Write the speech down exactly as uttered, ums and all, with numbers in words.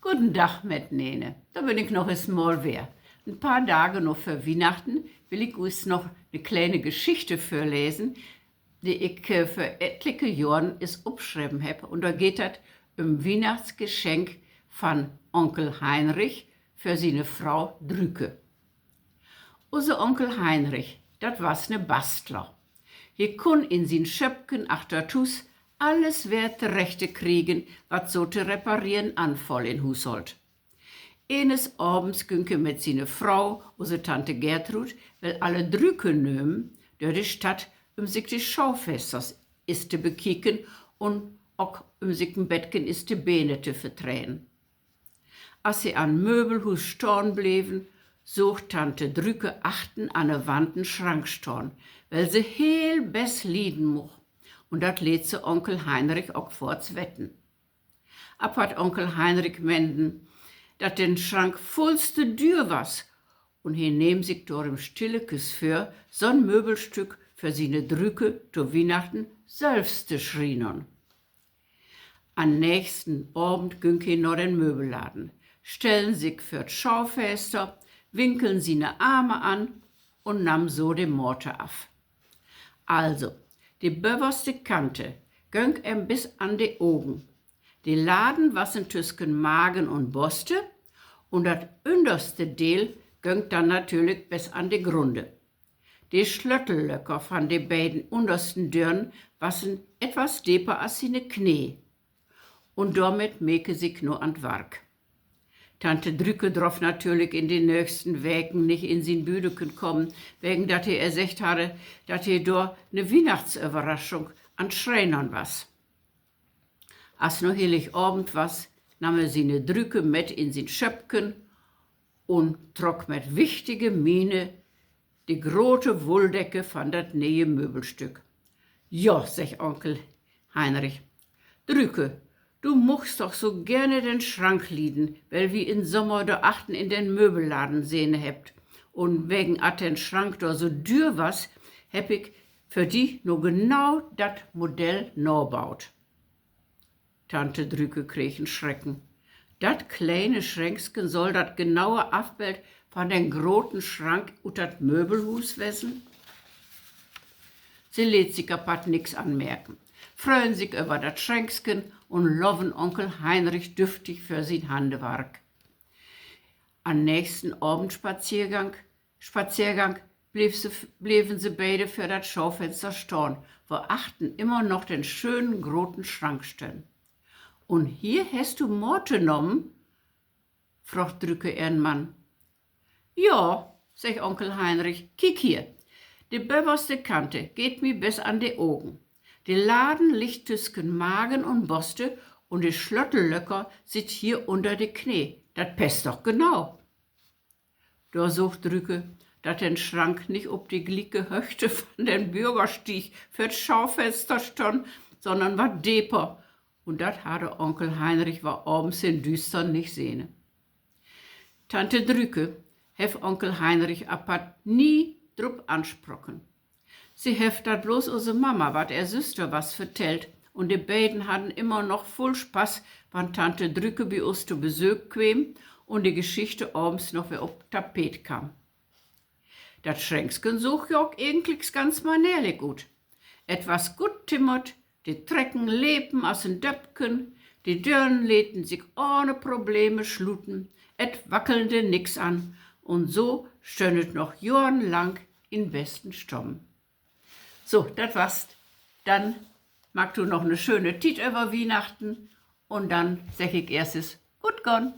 Goden Dag metnene. Dor bün ik noch es mal weer. En paar Dage noch vör Wiehnachten will ik us noch ne kleine Geschichte vörlesen, de ik vör etlike Johren es opschreven hebb. Un dor geiht dat üm Wiehnachtsgeschenk van Onkel Heinrich för siene Fro Drüke. Use Onkel Heinrich, dat was ne Bastler. He kunn in sien Schöppken achter 't Huus alles weer torechte kriegen, wat so to repareren anfoll in Huusholt. Enes Avends günk he mit siene Fro, use Tante Gertrud, well alle Drüke nömen, dör de Stadt, üm sik de Schaufesters is to bekieken un ok üm sik en betken is de Bene to vertreden. As se an Möbelhuus stahn bleven, soog Tante Drüke achten an de Wand en Schrank stahn, well se heel best lieden much. Un dat leet se Onkel Heinrich ok foorts weten. Apatt Onkel Heinrich menden, dat den Schrank vullste düür was, un he nehm sik dorüm stillekes vör, so'n Möbelstück för siene Drüke to Wiehnachten sölvst to schrienern. An nächsten Avend günk he na den Möbelladen, stellen sik vör 't Schaufester, winkeln siene Arme an un nahm so de Maate af. Also, de böverste Kante gönk em bis an de Ogen. De Laden wassen tüsken Magen un Boste, un dat ünnerste Deel gönk dann natürlich bis an de Grunde. De Slöttellöcker van de beiden ünnersten Dören wassen etwas deper as siene Knee. Un dormit meek he sik nu an 't Wark. Tante Drüke droff natürlich in de nächsten Weken nich in sien Büdeken kamen, wegen dat he ehr seggt harde, dat he dor ne Wiehnachtsöverraschung an 't Schreenern was. As nu Hilligavend was, nahm he siene Drüke met in sien Schöppken un trock met wichtige Miene de grote Wulldecke van dat ne'e Möbelstück. Ja, seggt Onkel Heinrich, Drüke, du muchst doch so gerne den Schrank lieden, well wi in Sommer dor achten in den Möbelladen sehn hebbt. Un wegen at den Schrank dor so düür was, hebb ik för di nu genau dat Modell nabaut. Tante Drüke kreeg en Schrecken. Dat kleine Schränksken soll dat genaue Afbild van den groten Schrank ut dat Möbelhuus wesen? Se leet sik apatt nix anmerken, fröhen sik över dat Schränksken un loven Onkel Heinrich düftig för sien Handewark. An nächsten Avendspaziergang, Spaziergang bleev se, bleven se beide vör dat Schaufenster stahn, wo achten immer noch den schönen groten Schrank stönn. Un hier hest du Maat nahmen?, fraagt Drüke ehren Mann. Ja, seggt Onkel Heinrich, kiek hier. De böverste Kante geiht mi bis an de Ogen. De Laden liggt tüsken Magen un Boste un de Slöttellöcker sitt hier ünner de Knee. Dat passt doch genau. Dor soog Drüke, dat den Schrank nich op de glieke Höchte van den Börgerstieg vör 't Schaufenster stönn, sonnern wat deper. Un dat harde Onkel Heinrich woll avends in Düstern nich sehn. Tante Drüke heff Onkel Heinrich apatt nie drup ansproken. Se heff dat blots use Mama, wat ehr Süster was, vertellt, un de beiden hadden immer noch vull Spaß, wann Tante Drüke bi us to Besöök kweem un de Geschichte avends noch weer op Tapeet kamm. Dat Schränksken soog ja ok egentliks ganz maneerlik ut. Et was goot timmert, de Trecken lepen as en Döppken, de Dören leten sik ahne Probleme sluten, et wackelde nix an, un so stönn et noch johrenlang in besten Stamm. So, dat was 't. Denn maak du noch 'ne schöne Tiet över Wiehnachten, un denn segg ik eerstes: Goot gahn!